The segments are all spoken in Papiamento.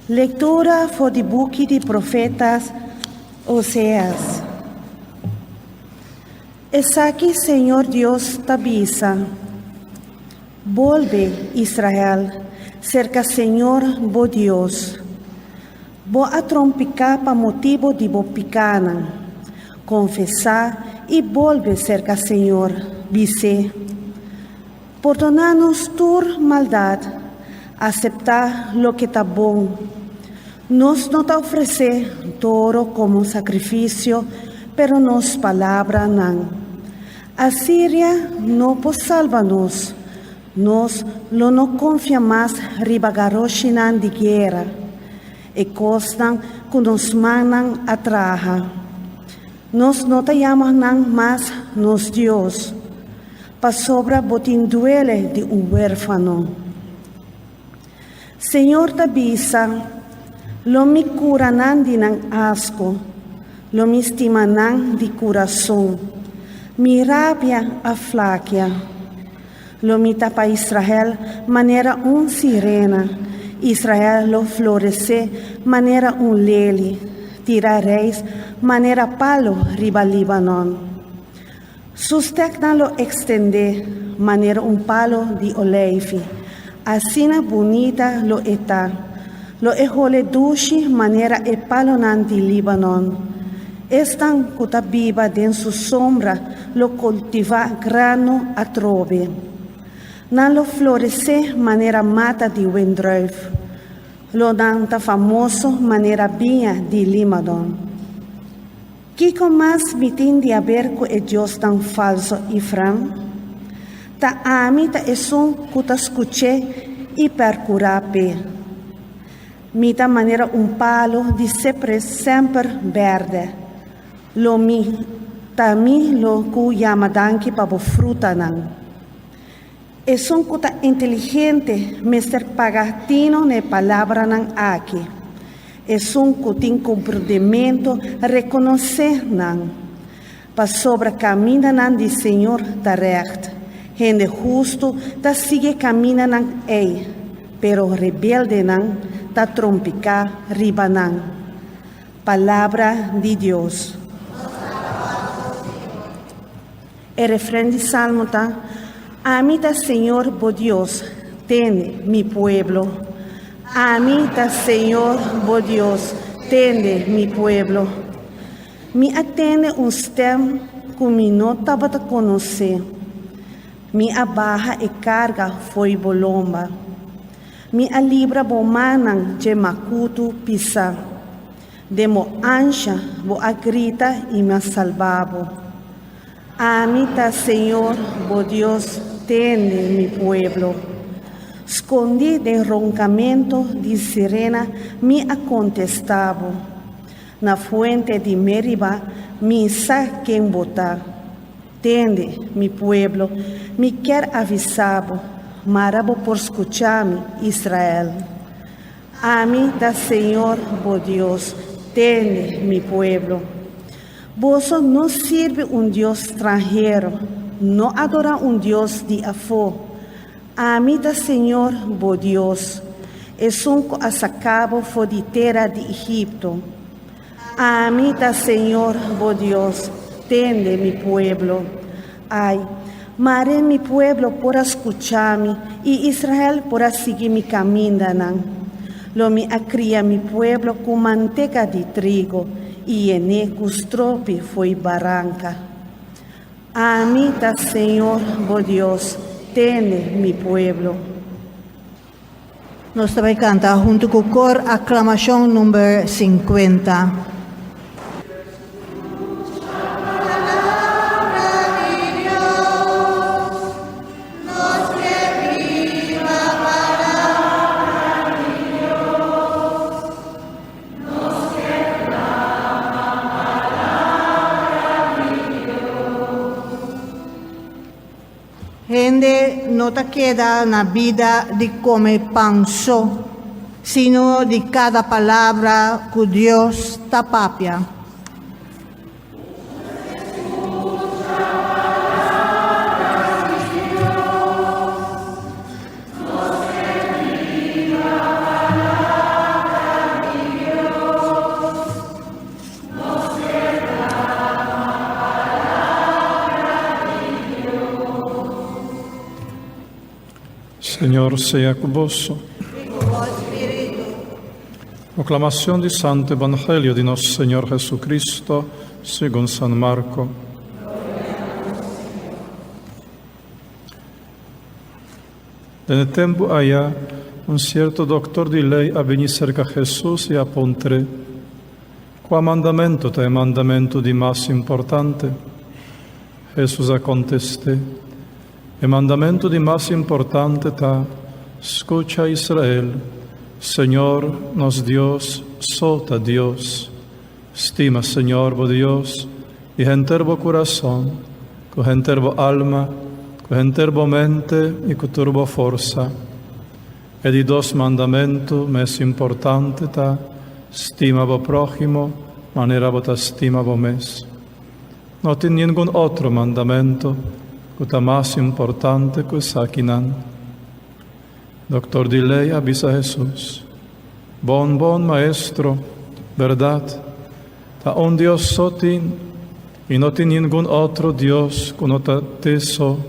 Lektura for di buki di profeta Oseas. Esaki Señor Dios ta bisa, Bolbe, Israel, serka Señor bo Dios. Bo a trompiká pa motibu di bo pikánan. Konfesá i bolbe serka Señor, bis'é, Pordoná nos tur maldat, aseptá loke ta bon. Nos no ta ofresé toro komo sakrifisio, pero nos palabranan. Asiria no por salba nos. Nos lo no konfia mas riba garoshinan di guera, e kosnan ku nos mannan a traha. Nos no ta yama nan mas nos Dios, pasobra bo tin duele di un wérfano. Señor ta bisa, Lo mi kura nan di nan asko, lo mi stima nan di kurason. Mi rabia a flakia. Lo mi ta pa Israel manera un sirena, Israel lo floresé manera un leli, tira reis manera palo riba Libanon. Su steknan lo ekstendé manera un palo di oleifi, asina bunita lo e ta. Lo e hole dushi manera e palonan di Libanon. Esnan ku ta biba den su sombra lo kultivá grano atrobe. Nan lo floresé manera mata di wendrùif. Lo nan ta famoso manera biña di Limadon. Kiko mas mi tin di haber ku e diosnan falso Ifram? Ta ami ta esun ku ta skuch'é i pèrkurá p'e. Mi ta manera un palu di sepres semper bèrdè. Lo mi ta mi lo ku yama danki pa bo frutanan. Esun ku ta inteligente mester paga tino na e palabranan aki. Esun ku tin komprondementu rekonosé nan. Pasobra kamindanan di señor ta règt, hende hustu ta sigui e kamindanan ei, pero rebeldenan ta trompiká riba nan. Palabra di Dios. E refren di Salmo ta, Ami ta Señor bo Dios, tende, mi pueblo. Ami ta Señor bo Dios, tende, mi pueblo. Mi a tende un stèm ku mi no tabata konosé. Mi a baha e karga fo'i bo lomba. Mi a libra bo mannan dje makutu pisá. Den bo ansha bo a grita i mi a salba bo. Ami ta Señor bo Dios, tende, mi pueblo. Skondí den ronkamentu di sirena mi a kontestá bo. Na fuente di Meriba mi sa ken bo ta. Tende, mi pueblo, mi kier avisá bo, mara bo por skuchá mi, Israel. Ami ta Señor bo Dios, tende, mi pueblo. Boso no sirbi un dios stranhero, no adorá un dios di afó. Ami ta Señor bo Dios, esun ku a saka bo for di tera di Egipto. Ami ta Señor bo Dios, tende, mi pueblo. Ai, mare mi pueblo por a skucha mi i Israel por a sigui mi kamindanan! Lo mi a kria mi pueblo ku manteka di trigo i yen'é ku stropi fo'i baranka. Ami ta Señor bo Dios, tende, mi pueblo. Nos ta bai kanta huntu ku kor aklamashon number 50. Hende no ta keda na bida di kome pan so, sino di kada palabra ku Dios ta papia. Señor sea ku boso. I ku bo spiritu. Proclamación di Santo Evangelio di nos Señor Jesucristo segun San Marco. Den e tempu aya, un cierto doctor di ley a bini cerca Jesús i a puntr'é, Cua mandamento ta e mandamento di mas importante? Jesús a contest'é, E mandamentu di mas importante ta, Skucha, Israel, Señor, nos Dios, so ta Dios. Stima Señor bo Dios di henter bo kurason, ku henter bo alma, ku henter bo mente i ku tur bo forsa. E di dos mandamentu mes importante ta, Stima bo próhimo manera bo ta stima bo mes. No tin ningun otro mandamentu ku ta mas importante ku esakinan. Doktor di lei a bisa Hesus, Bon, bon, Maestro, bèrdat, ta un Dios so tin, i no tin ningun otro Dios ku no ta te so.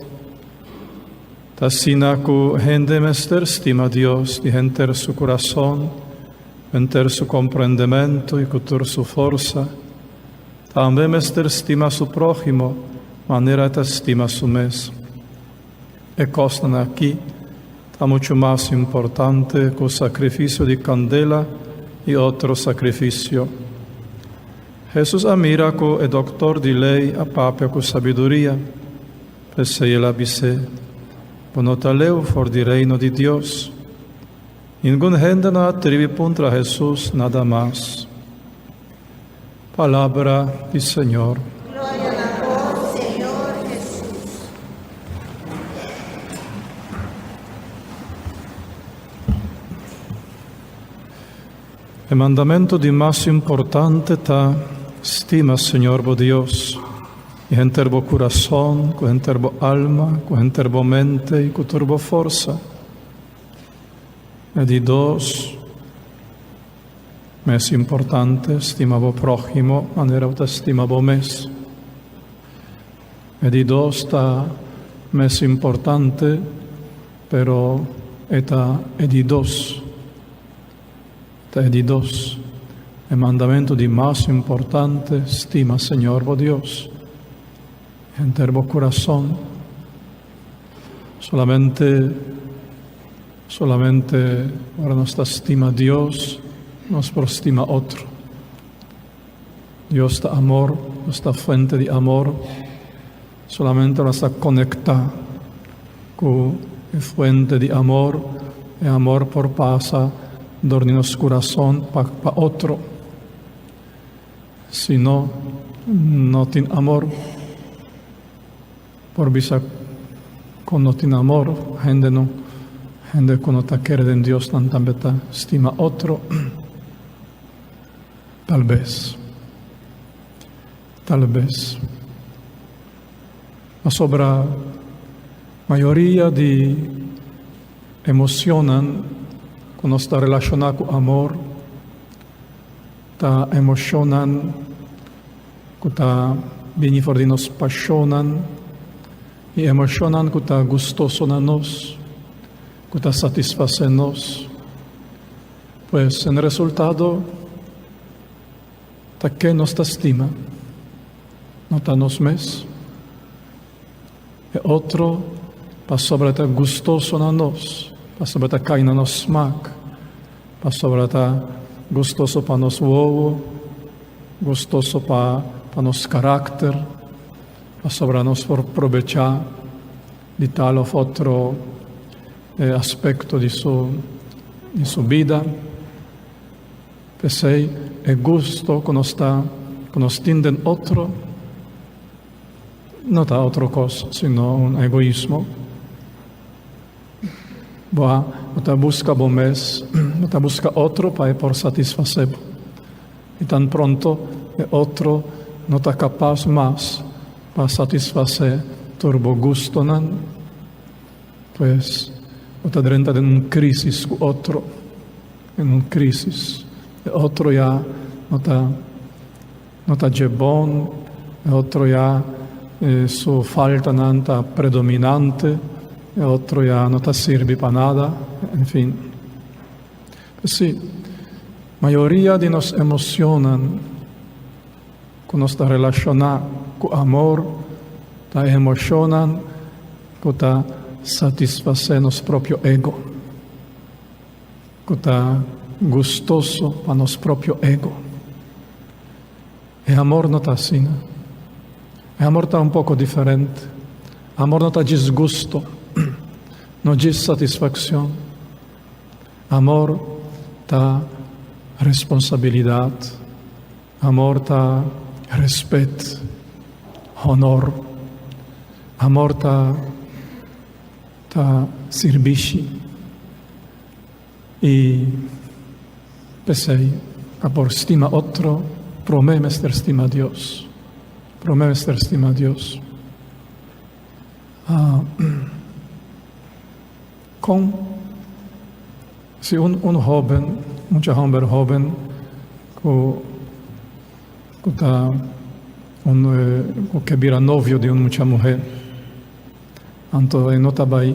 Ta asina ku hende mester stima Dios di henter su kurason, henter su komprendementu i ku tur su forsa. Tambe mester stima su próhimo manera e ta stima su mes. E kosnan akí ta muchu mas importante ku sakrifisio di kandela i otro sakrifisio. Hesus a mira ku e dòktor di lei a papia ku sabiduria, p'esei el a bis'é, Bo no ta leu for di Reino di Dios. Ningun hende no a tribi puntra Hesus nada mas. Palabra di Señor. Gloria na bo, Señor Hesus. E mandamento di mas importante ta, Stima Señor bo Dios di henter bo kurason, ku henter bo alma, ku henter bo mente i ku tur bo forsa. E di dos, Mes importante, stima bo próhimo manera bo ta stima bo mes. E di dos ta mes importante, pero e ta e di dos. Ta e di dos. E mandamentu di mas importante, stima Señor bo Dios henter bo kurason. Solamente Solamente ora nos ta stima Dios, nos por stima otro. Dios ta amor, Dios ta fuente di amor. Solamente ora nos ta conecta cu e fuente di amor, e amor por pasa dor di nos curason pa pa otro. Si no, no tin amor. Por bisa ku no tin amor, hende no, hende ku no ta kere den Dios nan tambe ta stima otro. Tal bes. Tal bes. Pasobra mayoria di emocionnan ku nos ta relashoná ku amor ta emocionnan ku ta bini for di nos pashonnan i emoshonnan ku ta gustoso na nos, ku ta satisfasé nos. Pues, en resultado, ta ke nos ta stima? No ta nos mes? E otro, pasobra ta gustoso na nos, pasobra ta kai na nos smak, pasobra ta gustoso pa nos wowo, gustoso pa pa nos karakter, pasobra nos por probechá di tal òf otro aspekto di su di su bida. P'esei e gusto ku nos ta ku nos tin den otro No ta otro kos sino un egoismo. Bo a bo ta buska bo mes, bo ta buska otro pa e por satisfasé bo. I tan pronto e otro no ta kapas mas pa satisfasé tur bo gustonan, pues bo ta drenta den un krisis ku otro, den un krisis. E otro ya no ta. No ta dje bon, e otro ya su faltanan ta predominante. E otro ya no ta sirbi pa nada, en fin. Sí, mayoria di nos emocionnan cu nos ta relaciona cu amor ta emocionnan cu ta satisface nos propio ego, cu ta gustoso pa nos propio ego. E amor no ta asina. E amor ta un poco diferente. Amor no ta djis gusto, no djis satisfaccion. Amor ta responsabilidad. Amor ta respet, honor. Amor ta ta sirbishi. I p'esei pa por stima otro, promé mester stima Dios. Promé mester stima Dios. Kon si un un hóben, mucha hòmber hóben ku ku ta un ku ke bira novio di un mucha muhé, anto e no ta bai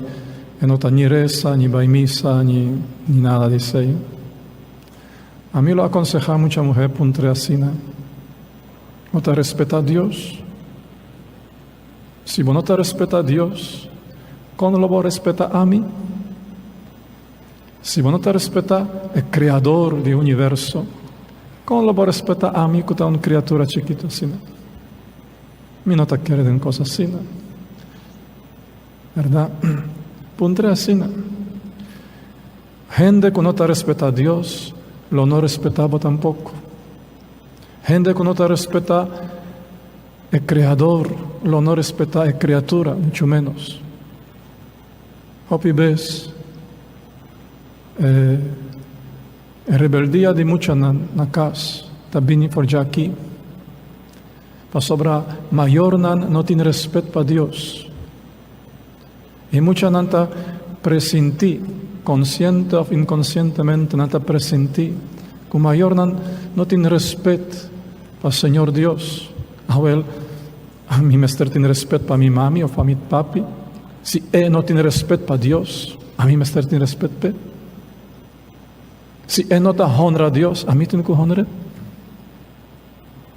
e no ta ni resa, ni bai misa, ni ni nada di esei. Ami lo akonsehá mucha muhé puntr'é asina, Bo ta respetá Dios? Si bo no ta respetá Dios, kon lo bo respetá ami? Si bo no ta respetá e Kreador di universo, kon lo bo respetá ami ku ta un kriatura chikitu asina? Mi no ta kere den kos asina. Bèrdat? Puntra asina. Hende ku no ta respetá Dios lo no respetá bo tampoko. Hende ku no ta respetá E Kreador lo no respetá e kriatura, muchu ménos. Hopi bes e e rebeldia di muchanan na kas ta bini for djaki, pasobra mayornan no tin respet pa Dios. E muchanan ta presintí, konsiente òf inkonsientemente nan ta presintí ku mayornan no tin respet pa Señor Dios. Awel, ami mester tin respet pa mi mami òf pa mi papi? Si e no tin respet pa Dios, ami mester tin respet p'e? Si e no ta honra Dios, ami tin ku honr'é?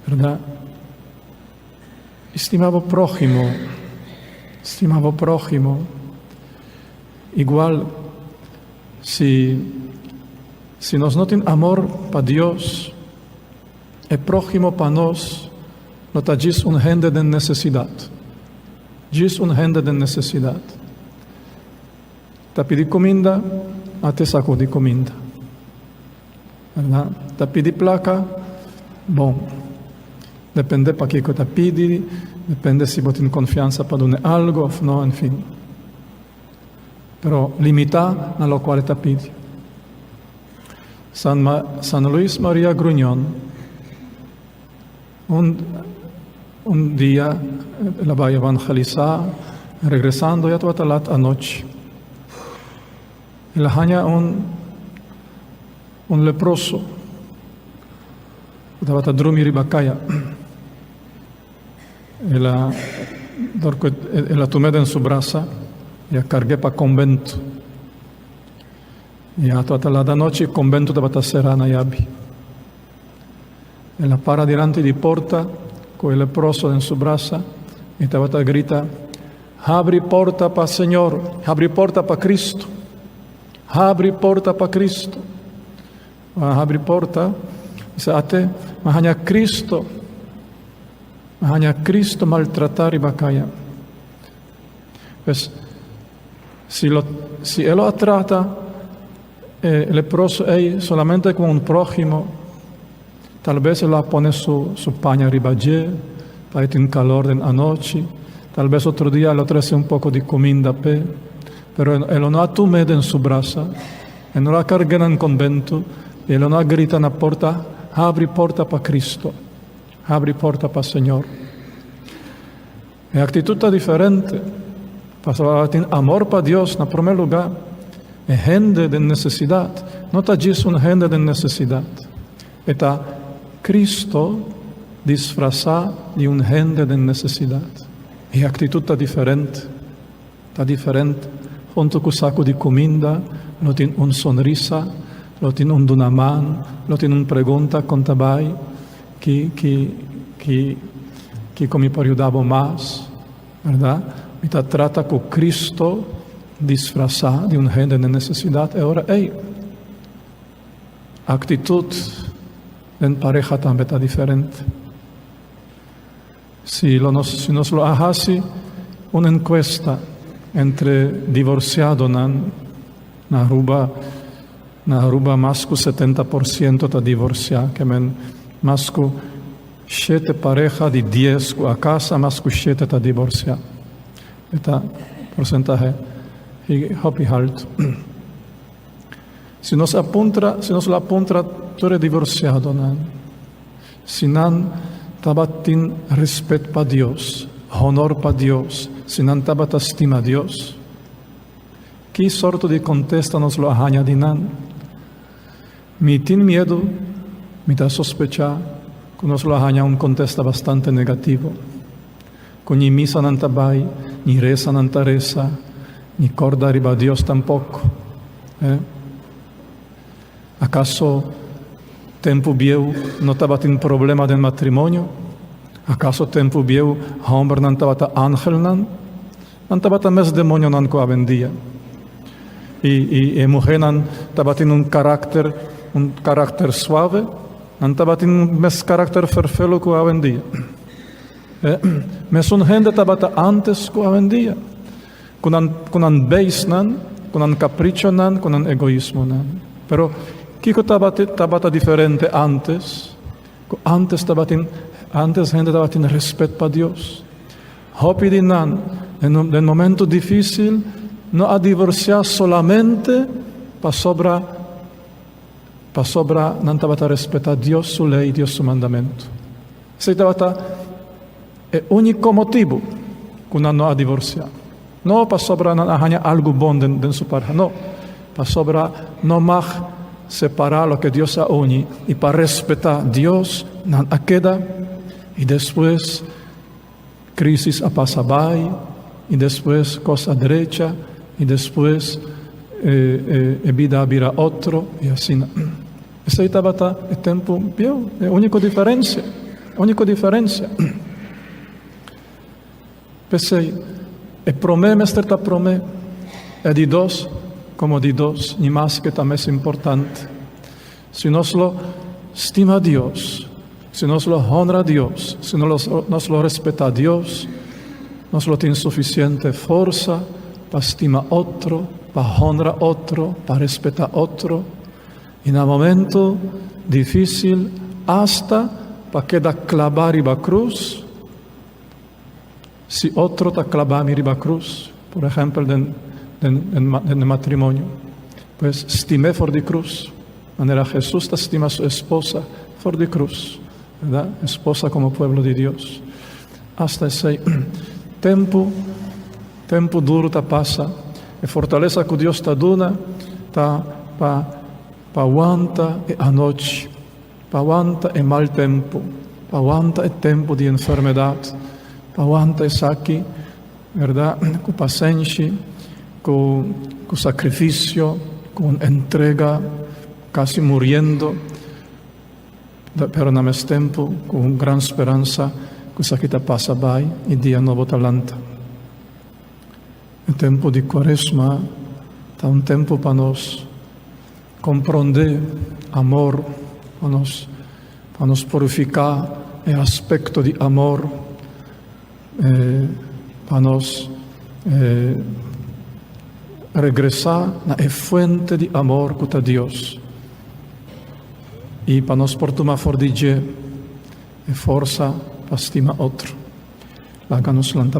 Bèrdat? Stima bo próhimo, stima bo próhimo. Igual, si, si nos no tin amor pa Dios, e próhimo pa nos lo ta djis un hende den nesesidat. Djis un hende den nesesidat. Ta pidi kuminda, a te saku di kuminda. Bèrdat? Ta pidi plaka, bon, depende pakiko ta pidi, depende si bo tin konfiansa pa dun'e algu òf no, en fin. Pero limitá na lokual e ta pidi. San Ma, San Luis Maria Gruñon, un, un dia el a bai evangelisá, regresando ya tabata lat anochi. El a haña un un leproso ku tabata drumi riba kaya. El a dor ku el a tum'é den su brasa i a karg'é pa konbento. I a tabata lat anochi, konbento tabata será na yabi. El a para dilanti di porta ku e leproso den su brasa i tabata grita, Habri porta pa Señor, habri porta pa Cristo, habri porta pa Cristo. A habri porta, bisa ate, ma haña Cristo, ma haña Cristo maltratá riba kaya. Pues, si lo, si e lo a trata e leproso ei solamente como un prójimo, tal bes e lo a pone su, su paña riba dje, pa e tin calor den anochi, tal bes otro dia e lo trece un poco di cuminda p'e, pero e lo no a tum'é den su brasa, e no lo a carg'é na un conbento, i e lo no a grita na porta, Habri porta pa Cristo, habri porta pa Señor. E actitud ta diferente, pasobra tin amor pa Dios na prome lugar. E hende den necesidad no ta djis un hende den necesidad, e ta Cristo disfrasa di un hende den necesidad. E actitud ta diferente, ta diferente. Huntu ku saku di kuminda, lo tin un sonrisa, lo tin un duna man, lo tin un pregunta kon ta bai, ki ki ki kiko mi por yuda bo mas, bèrdat? Mi ta trata ku Cristo disfrasá di un hende den nesesidat e ora ei. Aktitut den pareha tambe ta diferente. Si lo nos si nos lo a hasi un enkuesta entre divorsiadonan na Aruba, na Aruba mas ku 70% ta divorsiá, ke men mas ku shete pareha di dies ku a kasa mas ku shete ta divorsiá. E ta porsentahe hopi haltu. Si nos a puntra, si nos lo a puntra tur e divorsiadonan, Si nan tabatin respet pa Dios, honor pa Dios, si nan tabata stima Dios, ki sorto di kontesta nos lo a haña di nan? Mi tin miedu, mi ta sospechá ku nos lo a haña un kontesta bastante negativo, ku ni misa nan ta bai, ni resa nan ta resa, ni kòrda riba Dios tampoko. Eh? Akaso tempu bieu no tabatin problema den matrimonio? Akaso tempu bieu hòmbernan tabata angelnan? Nan tabata mes demonionan ku awendia. I, i e muhénan tabatin un karakter, un karakter suave? Nan tabatin mes karakter ferfelu ku awendia. E, mesun hende tabata ántes ku awendia. Ku nan, ku nan beisnan, ku nan kaprichonan, ku nan egoismonan. Pero kiko tabata, tabata diferente ántes? Ku ántes tabatin, ántes hende tabatin respet pa Dios. Hopi di nan, den, den momento difísil, no a divorsiá solamente pasobra, pasobra nan tabata respetá Dios su lei, Dios su mandamentu. Esei tabata E úniko motibu ku nan no a divorsiá, no pasobra nan a haña algu bon den su pareha, no, pasobra no mag separá loke Dios a uni i pa respetá Dios nan a keda i despues krísis a pasa bai i despues kos a drecha i despues e bida a bira otro i asina. Esei tabata e tempu bieu, e úniko diferensia, úniko diferensia. P'esei, e promé mester ta promé, e di dos komo di dos, ni maske ta mes importante. Si nos lo stima Dios, si nos lo honra Dios, si nos lo respetá Dios, nos lo tin sufisiente forsa pa stima otro, pa honra otro, pa respetá otro. I na momento difísil asta pa keda klabá riba krus, si otro ta klabá mi riba krus, por ehèmpel den den den e matrimonio, pues stim'é for di krus, manera Hesus ta stima su esposa for di krus, bèrdat? Esposa komo pueblo di Dios. Asta esei tempu tempu duru ta pasa, e fortalesa ku Dios ta duna ta pa pa wanta e anochi, pa wanta e mal tempu, pa wanta e tempu di enfermedat, pa wanta esaki, bèrdat, ku pasenshi, ku ku sakrifisio, ku un entrega kasi muriendo, pero na mes tempu ku un gran speransa ku esaki ta pasa bai i dia nobo ta lanta. E tempu di Kuaresma ta un tempu pa nos komprondé amor, pa nos pa nos purifiká e aspekto di amor, pa nos regresá na e fuente di amor ku ta Dios i pa nos por tuma for di dje e forsa pa stima otro. Laga nos lanta.